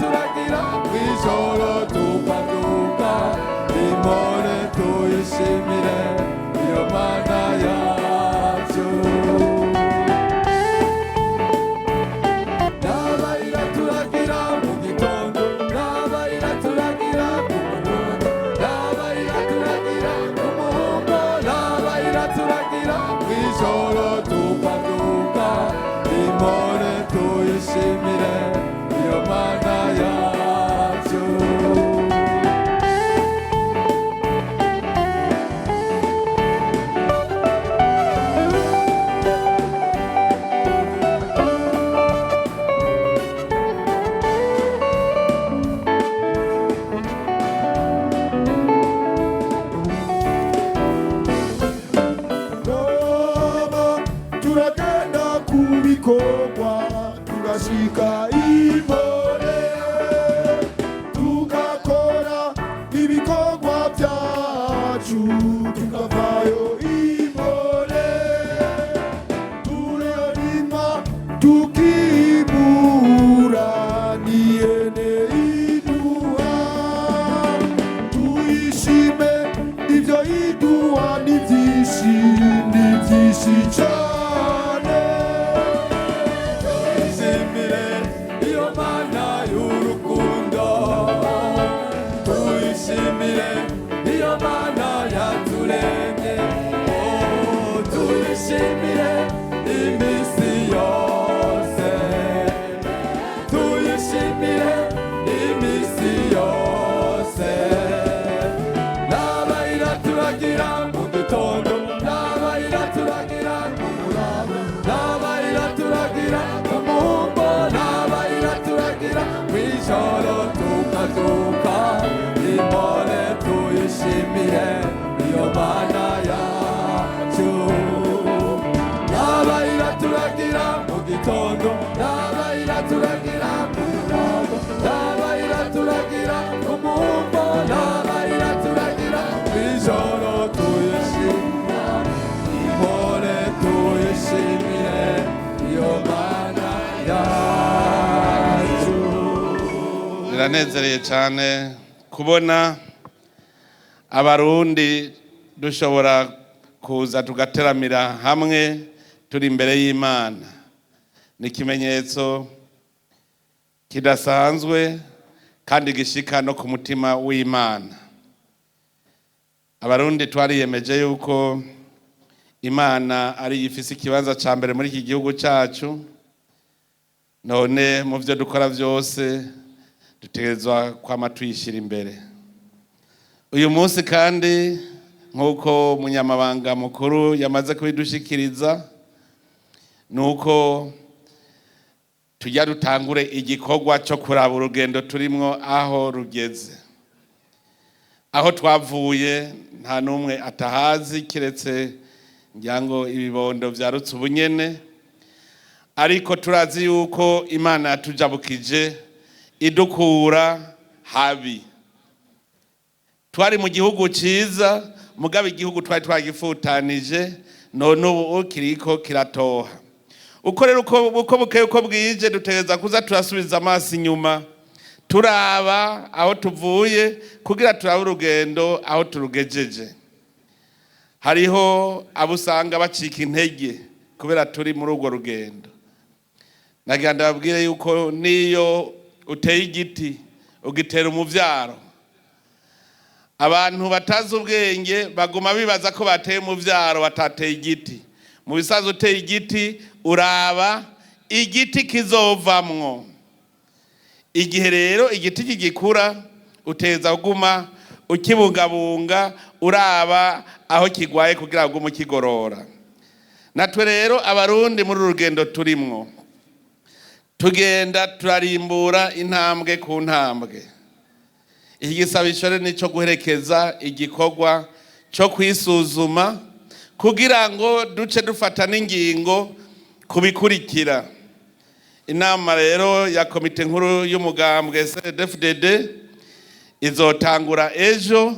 iraturagira mw'ijoro tukabyuka. Impore, tuyishimire iyo Mana yacu. Naba iraturagira mu gitondo, naba iraturagira ku murongo, naba iraturagira ku muhungo, naba iraturagira mw'ijoro tukabyuka. Impore, tuyishimire iyo Mana yacu. Roma turagenda ku bikorwa, tugashika impore, tugakora ibikorwa byacu, tukavayo impore, turarima, tukibura niyene iduha. Tuyishime, ibyo iduha ni byinshi, ni byinshi cyane. Tuyishimire iyo Mana y'urukundo, tuyishimire iyo Mana yaturemye. Oh, tuyishimire iminsi yose, tuyishimire iminsi yose. Naba iraturagira mu gitondo, naba iraturagira mu murango, naba iraturagira mu muhumbo, naba iraturagira mw'ijoro tukazuka. Impore, tuyishimire iyo Mana yacu. Naba iraturagira mu gitondo, naba iraturagira mu murango, naba iraturagira mu muhumbo, naba iraturagira mw'ijoro tuyishimira. Impore, tuyishimire iyo Mana yacu. Biranezereye cyane kubona Abarundi dushobora kuza tugateramira hamwe turi imbere y'Imana. Ni ikimenyetso kidasanzwe kandi gishika no ku mutima w'Imana. Abarundi twariyemeje yuko Imana ari ifise ikibanza ca mbere muri iki gihugu cacu. None mu byo dukora byose dutegerezwa kwama tuyishyira imbere. Uyu munsi kandi, nk'uko umunyamabanga mukuru yamaze kubidushikiriza, ni uko tujya dutangure igikorwa cyo kuraba urugendo turimwo aho rugeze. Aho twavuye nta n'umwe atahazi, keretse ngira ngo ibibondo byarutse ubunyene, ariko turazi yuko Imana yatujabukije idukura habi. Twari mu gihugu ciza, mugabo igihugu twari twagifutanije, none ubu kiriko kiratoha. Uko rero uko bukeye uko bwije dutegereza kuza turasubiza amaso inyuma, turaba aho tuvuye, kugira turabe urugendo aho turugejeje. Hariho abo usanga bacika intege kubera turi muri urwo rugendo. Nagira ndababwire yuko niyo uteye igiti, ugitera umuvyaro, abantu batazi ubwenge baguma bibaza ko bateye umuvyaro, batateye igiti. Mu bisanzwe uteye igiti uraba igiti kizovamwo. Igihe rero igiti kigikura uteza kuguma ukibungabunga, uraba aho kigwaye kugira ngo ugume ukigorora. Natwe rero Abarundi muri uru rugendo turimwo, tugenda turarimbura intambwe ku ntambwe. Iki gisabisho rero ni icyo guherekeza igikorwa cyo kwisuzuma, kugira ngo duce dufata n'ingingo ku bikurikira. Inama rero ya komite nkuru y'umugambwe CNDD-FDD izotangura ejo,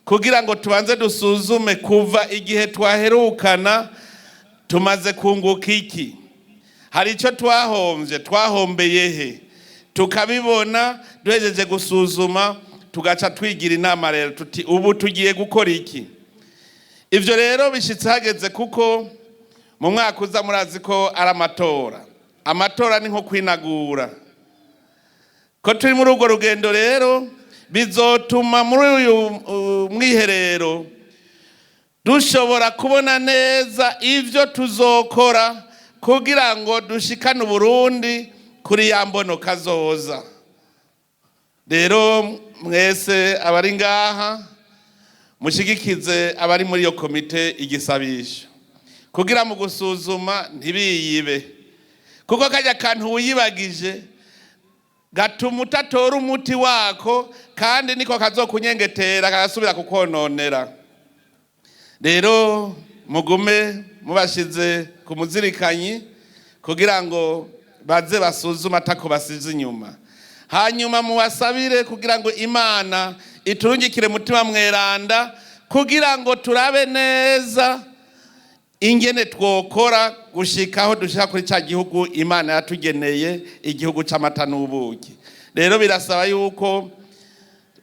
kugira ngo tubanze dusuzume kuva igihe twaherukana tumaze kunguka iki, hari icyo twahombye, twahombeye he, Tukabibona, duhejeje gusuzuma, tugaca twigira inama rero tuti: "Ubu tugiye gukora iki?" Ivyo rero bishitse hageze, kuko mu mwaka uza murazi ko ari amatora. Amatora ni nko kwinagura ko turi muri urwo rugendo. Rero bizotuma muri uyu mwiherero dushobora kubona neza ivyo tuzokora kugira ngo dushikane Uburundi kuri ya mbono kazoza. Rero mwese abari ngaha, mushigikize abari muri iyo komite igisabisho, kugira mu gusuzuma ntibiyibe, kuko kajya kantu wiyibagije gatuma utatora umuti wako, kandi niko kazokunyengetera kagasubira kukononera. Rero mugume mubashize ku muzirikanyi kugira ngo baze basuzume atako basize inyuma. Hanyuma mubasabire kugira ngo Imana iturungikire Mutima Mweranda, kugira ngo turabe neza ingene twokora gushikaho dushika kuri cya gihugu Imana yatugeneye, igihugu c'amata n'ubuki. Rero birasaba yuko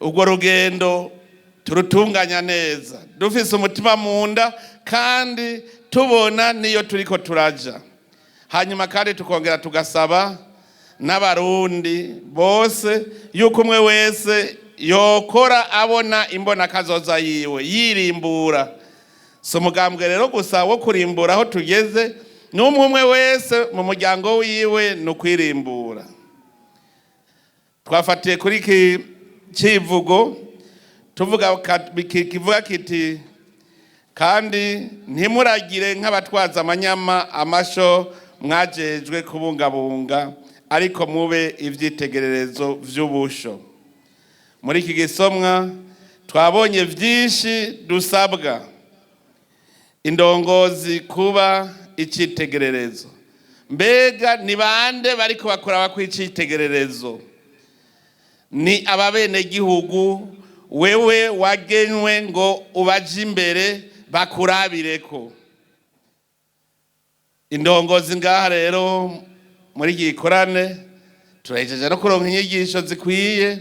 urwo rugendo turutunganya neza, dufise umutima mu nda kandi tubona niyo turiko turaja. Hanyuma kandi tukongera tugasaba n'Abarundi bose yuko umwe wese yokora abona imbona kazoza yiwe, yirimbura. Si umugambwe rero gusa wo kurimbura aho tugeze, n'umwe umwe wese mu muryango wiwe ni ukwirimbura. Twafatiye kuri iki civugo tuvuga kivuga kiti: "Kandi ntimuragire nk'abatwaza amanyama amasho mwajejwe kubungabunga, ariko mube ivyitegererezo vy'ubusho." Muri iki gisomwa twabonye vyinshi dusabwa. Indongozi kuba icitegererezo. Mbega ni bande bariko bakora kw'icitegererezo? Ni ababenegihugu. Wewe wagenywe ngo ubaje imbere, bakurabireko. Indongozi ngaha rero muri iki gikorane turahejeje no kuronka inyigisho zikwiye.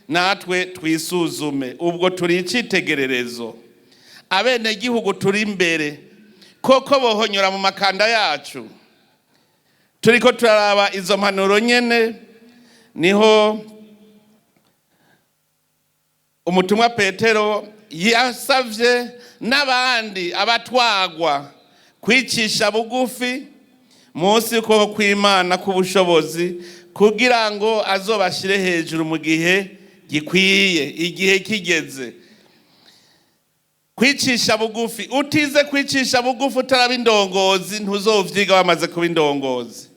Natwe twisuzume: ubwo turi icitegererezo? Abenegihugu turi imbere koko bohonyora mu makanda yacu? Turiko turaraba izo mpanuro nyene, niho umutumwa Petero yasavye n'abandi abatwagwa kwicisha bugufi munsi y'ukuboko kw'Imana k'ubushobozi, kugira ngo azobashire hejuru mu gihe gikwiye, igihe kigeze. Kwicisha bugufi, utize kwicisha bugufi utaraba indongozi, ntuzovyiga wamaze kuba indongozi.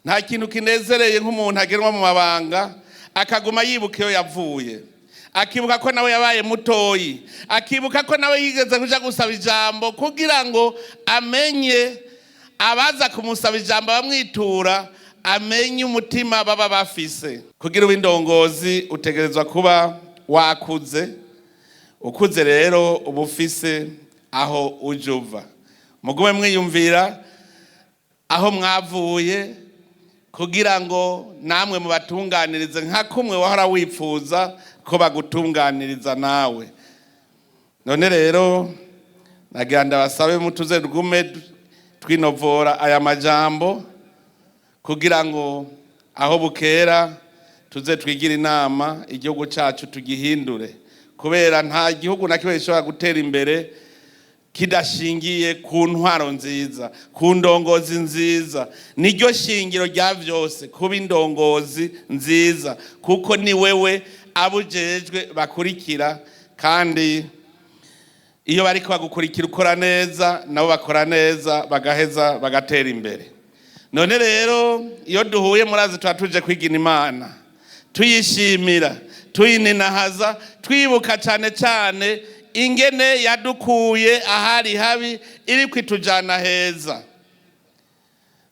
Nta kintu kinezereye nk'umuntu agenwa mu mabanga akaguma yibuka iyo yavuye, akibuka ko nawe yabaye mutoyi, akibuka ko nawe yigeze kuja gusaba ijambo, kugira ngo amenye abaza kumusaba ijambo bamwitura, amenye umutima baba bafise. Kugira ube indongozi utegerezwa kuba wakuze. Ukuze rero uba ufise aho uje uva. Mugume mwiyumvira aho mwavuye, kugira ngo namwe mubatunganirize nka kumwe wahora wifuza ko bagutunganiriza nawe. None rero nagira ndabasabe mutuze rwume twinovora aya majambo, kugira ngo aho bukera tuze twigire inama, igihugu cyacu tugihindure, kubera nta gihugu na kimwe gishobora gutera imbere kidashingiye ku ntwaro nziza, ku ndongozi nziza. Niryo shingiro rya byose, kuba indongozi nziza, kuko ni wewe abujejwe bakurikira, kandi iyo bariko bagukurikira ukora neza, nabo bakora neza, bagaheza bagatera imbere. None rero iyo duhuye, murazi tuba tuje kwigina Imana, tuyishimira, tuyininahaza, twibuka cyane cyane ingene yadukuye ahari habi iri kwitujana heza.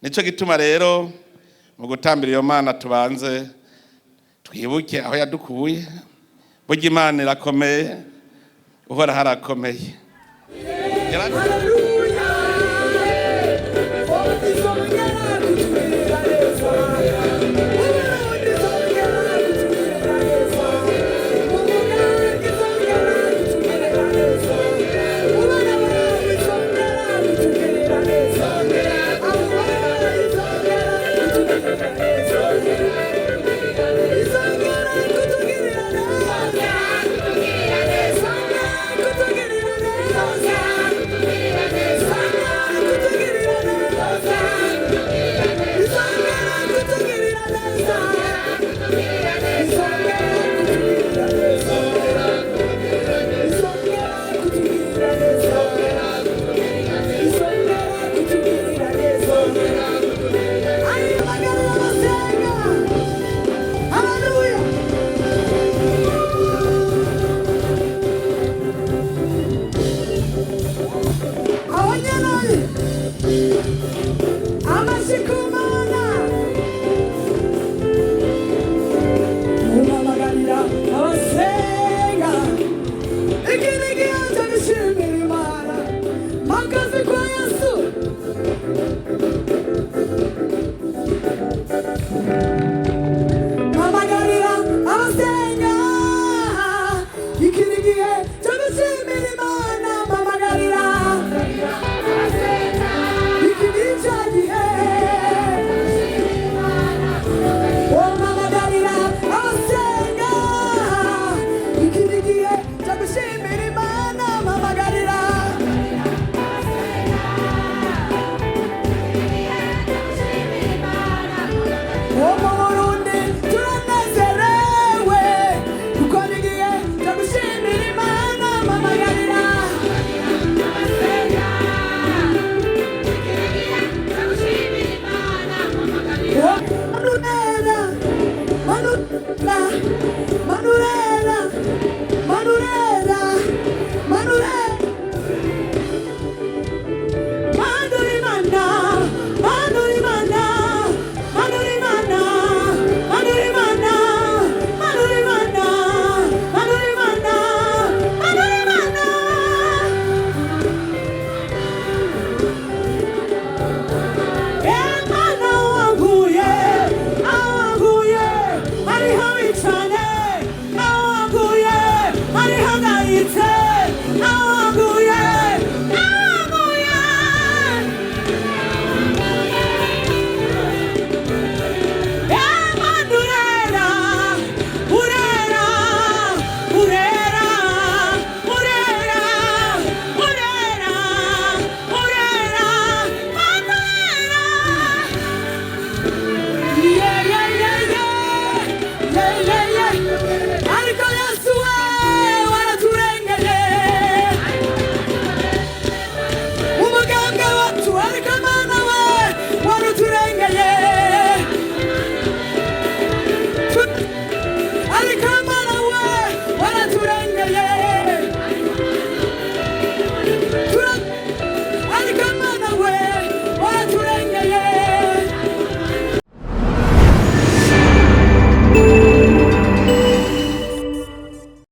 Nico gituma rero mu gutambira iyo Mana tubanze twibuke aho yadukuye. Burya Imana irakomeye, Uhoraho arakomeye. Hallelujah.